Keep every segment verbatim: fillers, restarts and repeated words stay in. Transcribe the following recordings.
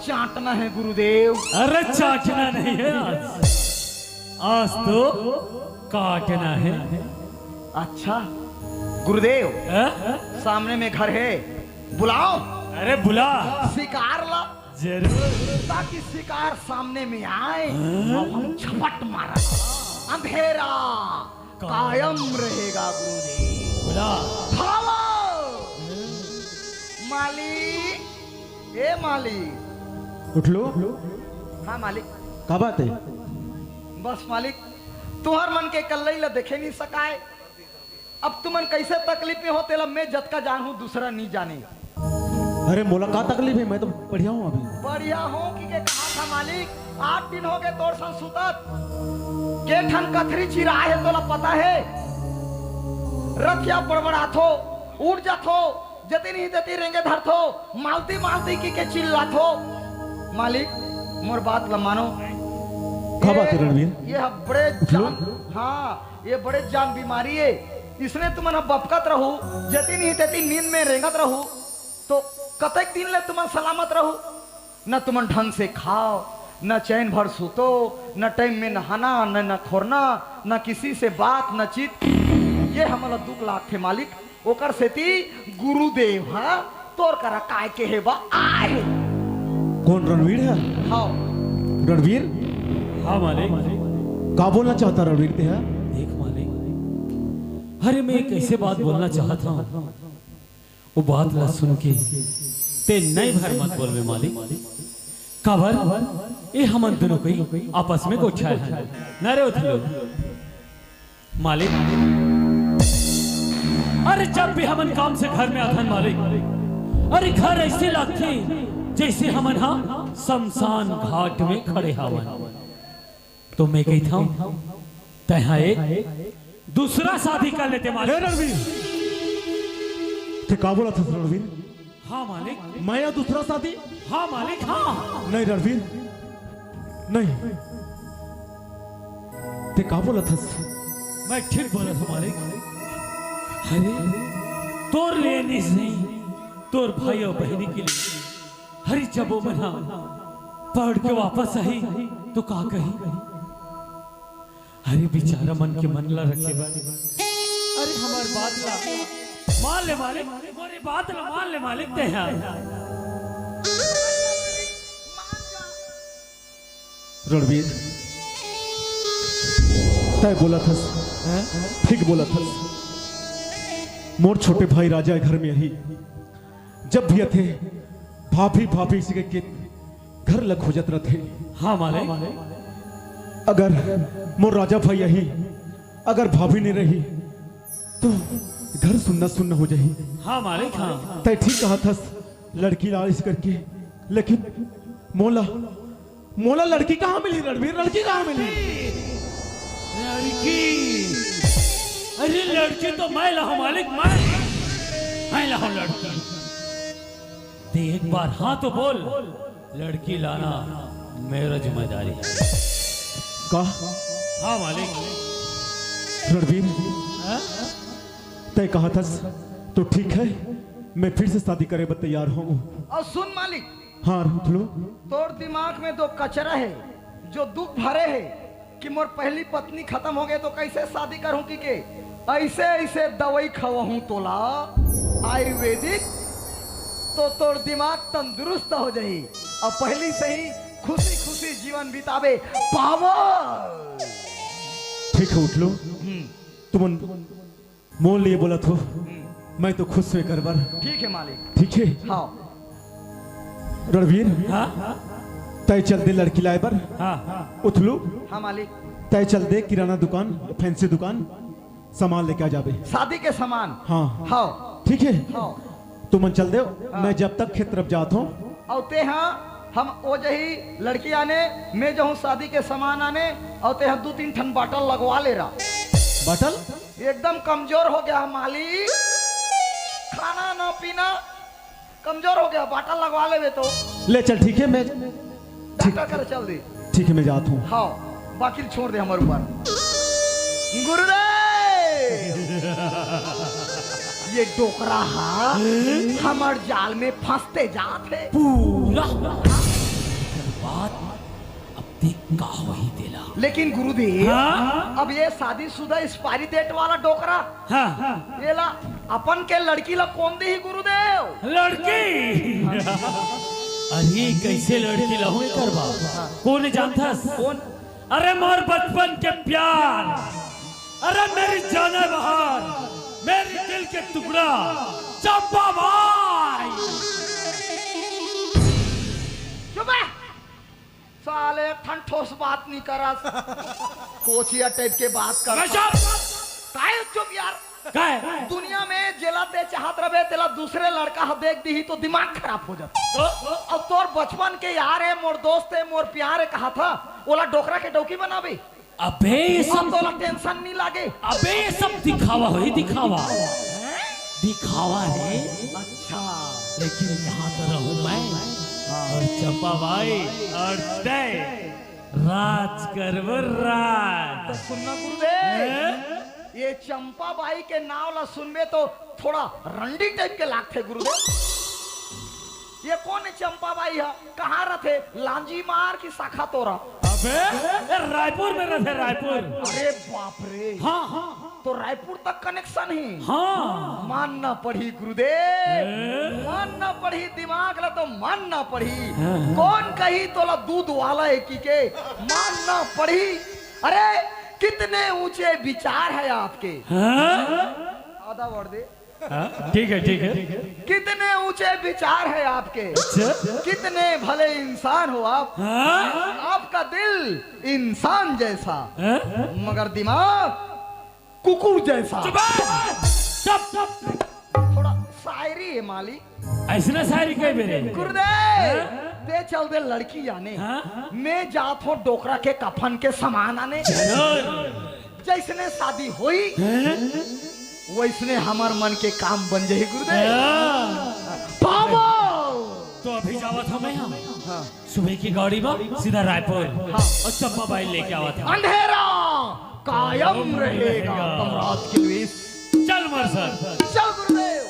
चाटना है गुरुदेव। अरे, चाटना नहीं है आज, आज तो काटना है। अच्छा गुरुदेव, हैं? सामने में घर है, बुलाओ। अरे बुला। शिकार ला। जरूर। ताकि शिकार सामने में आए, हाँ? और हम झपट मारा, अंधेरा कायम रहेगा गुरुदेव। बोला। भागो। मालिक, ए मालिक। उठलो। हाँ मालिक। का बात है? बस मालिक, तुहर मन के कल्लई ला देखे नहीं सकाय। अब तुमन कैसे तकलीफ में हो, तेला मैं जतका जानहूँ, दूसरा नहीं जाने। अरे मोला का तकलीफ है, मैं तो बढ़िया हूँ अभी। बढ़िया हूँ कि के कहा था मालिक, आठ दिन हो गए तोर संग सुतत। के ठन कथरी चिरा है तोला पता है? रथिया बड़बड़ाथो, उठ जाथो, जती नहीं तती रेंगे धरथो, मालती मालती की के चिल्लाथो। मालिक, मोर बात ल मानो। का बात है रणवीर? ये ह बड़े जान, हाँ, ये बड़े जान बीमारी है। इसने तुमन ह बपकत रहू, जती नहीं तती नींद में रेंगत रहू, तो कतेक दिन ले तुमन सलामत रहू? न तुमन ढंग से खाओ, न चैन भर सुतो, न टाइम में नहाना, न न खोरना, न किसी से बात, न चित। ये हमला दुख लागथे मालिक। ओकर सेती गुरुदेव ह तोर करा काय के हे बा आए। कौन रणवीर है? हाँ। रणवीर? हाँ मालिक। का बोलना चाहता रणवीर ते है? देख मालिक, अरे मैं एक ऐसे बात बोलना चाहत हूँ, वो बात ला सुन के ते नहीं भर मत बोलबे मालिक। काबर? ए हमन दोनों कोई आपस में गोठियाए हन। ना रे उथलो। मालिक, अरे जब भी हमन काम से घर में आथन मालिक, अरे घर ऐसे लागथे जैसे हमन हा शमशान घाट में खड़े हावन। तो मैं कहिथंव, तैं हा एक दूसरा शादी कर लेते मालिक। हे रणवीर, ते का बोलत हस रणवीर? हाँ मालिक। मैं या दूसरा शादी? हाँ मालिक, हाँ। नहीं रणवीर, नहीं। ते का बोलत हस? मैं ठीक बोलत हूँ मालिक। अरे, तोर लिए नहीं, तोर भाई और बहनी के लिए। अरे जब वो मन हा पढ़ के वापस आही तो का कही? अरे बेचारा मन के मन ला रखे बर। अरे हमार बात ला मान ले मालिक, मोरी बात ला मान ले मालिक, ते हा। रणवीर, तय बोलत हस, हैं? ठीक बोलत हस। मोर छोटे भाई राजा घर में आही, जब भी आथे भाभी भाभी से के घर ल खोजत रथे। हाँ मालिक। अगर मोर राजा भाई आही, अगर भाभी नहीं रही तो घर सुन्ना सुन्ना हो जाही। हाँ मालिक, हाँ। तय ठीक कहा थस, लड़की लालिस करके, लेकिन मोला, मोला लड़की कहाँ मिली रणवीर, लड़की कहाँ मिली? लड़की? अरे लड़की तो मैं लाहूं मालिक, मैं, मैं लाहूं लड़की। ते एक बार हाँ तो बोल, लड़की लाना मेरा जिम्मेदारी है। का? हाँ मालिक। रणवीर, हाँ? तय कहा थस तो ठीक है, मैं फिर से शादी करे बर तैयार हूँ। और सुन मालिक, हाँ, उथलो। तोर दिमाग में दो कचरा है, जो दुख भरे है कि मोर पहली पत्नी खत्म हो गए तो कैसे शादी करूं कि के? ऐसे ऐसे दवाई खवाहूं तोला आयुर्वेदिक, तो तोर दिमाग तंदुरुस्त हो जाही और पहली से ही खुशी खुशी जीवन बिताबे पावा। ठीक है, उथलो। हम्म। तुमन मोर लिए बोलत हो, हम्म। मैं तो खुश हूँ एकर बर। ठीक है मालिक। ठीक है। हाँ। रणवीर, हाँ? तय चल दे लड़की लाए बर। हाँ। उथलू, हाँ मालिक। तय चल दे किराना दुकान, फैंसी दुकान, सामान लेके आ जाबे। शादी के सामान। हाँ। हाँ। ठीक है। हाँ। तुमन चल दे, हाँ। मैं जब तक खेत तरफ जात हूँ। और ते हाँ, हम ओ जही लड़की आने, मैं जहूँ शादी के सामान आने, और ते हाँ दू तीन ठन बाटल लगवा ले रहा। बाटल? एकदम कमजोर हो गया मालिक, खाना ना पीना, कमजोर हो गया, बाटल लगवा लेबे तो। ले चल, ठीक है, मैं ठीक डॉक्टर कर चल दे। ठीक है, मैं जात हूँ। हाँ, बाकी छोड़ दे हमारे ऊपर। गुरुदेव, ये डोकरा हा हमार जाल में फंसते जात है। पूरा देख का होही तेला। लेकिन गुरुदेव, हाँ? अब ये शादीशुदा expiry date वाला डोकरा, हाँ। एला अपन के लड़की ला कोन देही गुरुदेव? लड़की? अरे, कैसे लड़की लहू करबा? कोन जानथस? कोन? अरे, मोर बचपन के प्यार, अरे, मेरी जाने बहार, मेरी दिल के टुकड़ा, चंपा बाई। चुप है। साले, एक ठन ठोस बात नहीं करस। कोचिया type के बात कर। मैं चुप। काहे चुप यार? काहे? दुनिया में जेला ते चाहत रबे, तेला दूसरे लड़का ह देख दीही तो दिमाग खराब हो जाता। तो? अब तोर बचपन के यार है, मोर दोस्त है, मोर प्यार है, कहा था, ओला डोकरा के डौकी बनाबे। अबे, ये सब तोला tension नहीं लागे। अबे, ये सब दिखावा होही, दिखावा। हैं? दिखावा है। अच्छा। लेकिन यहाँ तो रहूँ मैं। हाँ। और चंपा बाई और तय राज करबो राज। तो सुनना गुरुदेव, हैं? ये चंपा बाई के नाव ला सुनबे तो थोड़ा रंडी type के लागथे गुरुदेव। ये कोन है चंपा बाई ह? कहाँ रथे? लांजी मार की शाखा तोरा? अबे, ए, रायपुर में रथे, रायपुर। अरे बाप रे। हाँ, हाँ, हाँ। तो रायपुर तक connection ही। हाँ। मानना पड़ी गुरुदेव, हैं? मानना पड़ी, दिमाग ला तो मानना पड़ी। हाँ, हाँ। कोन कही तोला दूध वाला है कि के? मानना पड़ी। अरे, कितने ऊंचे विचार है आपके। हाँ? आधा word दे। हाँ, ठीक है, ठीक है। कितने ऊंचे विचार है आपके, अच्छा। कितने भले इंसान हो आप। हाँ? आपका दिल इंसान जैसा, हाँ? मगर दिमाग कुकुर जैसा। चुप! चुप, चुप। थोड़ा शायरी है मालिक। ऐसना शायरी कहे मेरे। गुरुदेव, हाँ? ते चल दे लड़की आने। हाँ? मैं जात हूँ डोकरा के कफन के सामान आने। जरूर। जैसने शादी होई, हैं? वैसने हमर मन के काम बन जाही गुरुदेव। हाँ। बाबा! तो अभी जावत हूँ मैं, हाँ। हाँ। सुबह की गाड़ी में सीधा रायपुर। हाँ। और चंपा बाई लेके आवत हूँ। अंधेरा कायम रहेगा तमराज किलवेश। चल मार सर। चल गुरुदेव।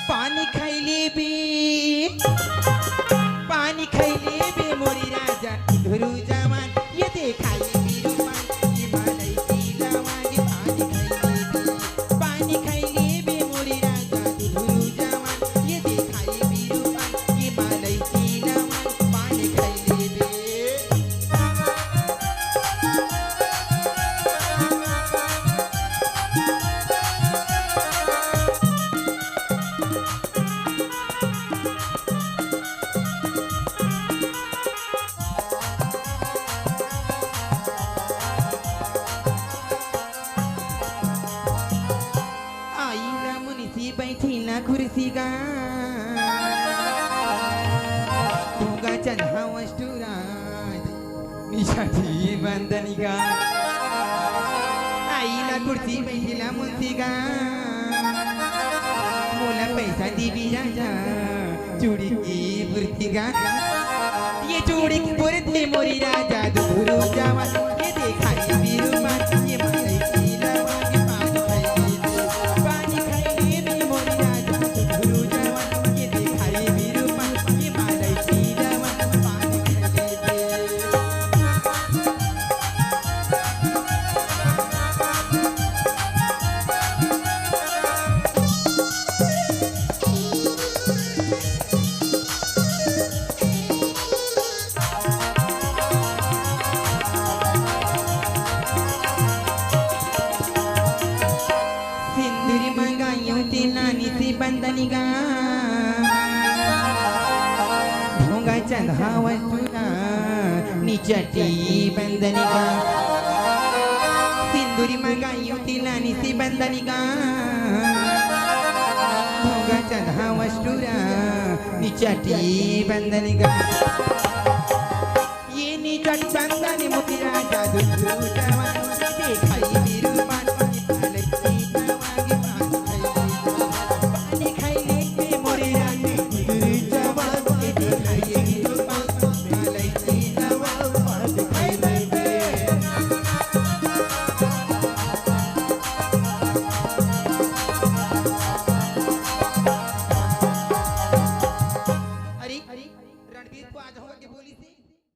पानी खैले बे, पानी खैले बे मोरी राजा, धुरु जवान, ये देखाई बिरुवान, ये मालई की लवान, ये पानी खैले बे, पानी खैले बे मोरी राजा, धुरु जवान, ये देखाई बिरुवान, ये मालई की लवान, पानी खैले बे। आईला मुनिसी बैठीला कुर्सी गा, भोगा चंद हवस टुरा, निशाठी बंदनी गा। आईला कुर्सी बैठीला मुंसी गा, मोला पैसा दीबी राजा, चूड़ी की बुर्ती गा। ये चूड़ी की बुर्ती मोरी राजा, दुधुरु जवान, ये देखाई बीरू मान, ये माई की लवान, ये पानी खाई, पानी खाई, ये मोरी राजा, दुधुरु जवान, ये देखाई बीरू मान, ये माई की लवान, पानी खाई, सिंदूरी मंगायो ते नानी से बंदनी गा, भोंगा चंद हवस टुरा, निचटी बंदनी गा। सिंदूरी मंगायो ते नानी से बंदनी गा, भोंगा चंद हवस टुरा, निचटी बंदनी गा। ये निचट बंदनी मोती राजा दुधु जवान, देखाई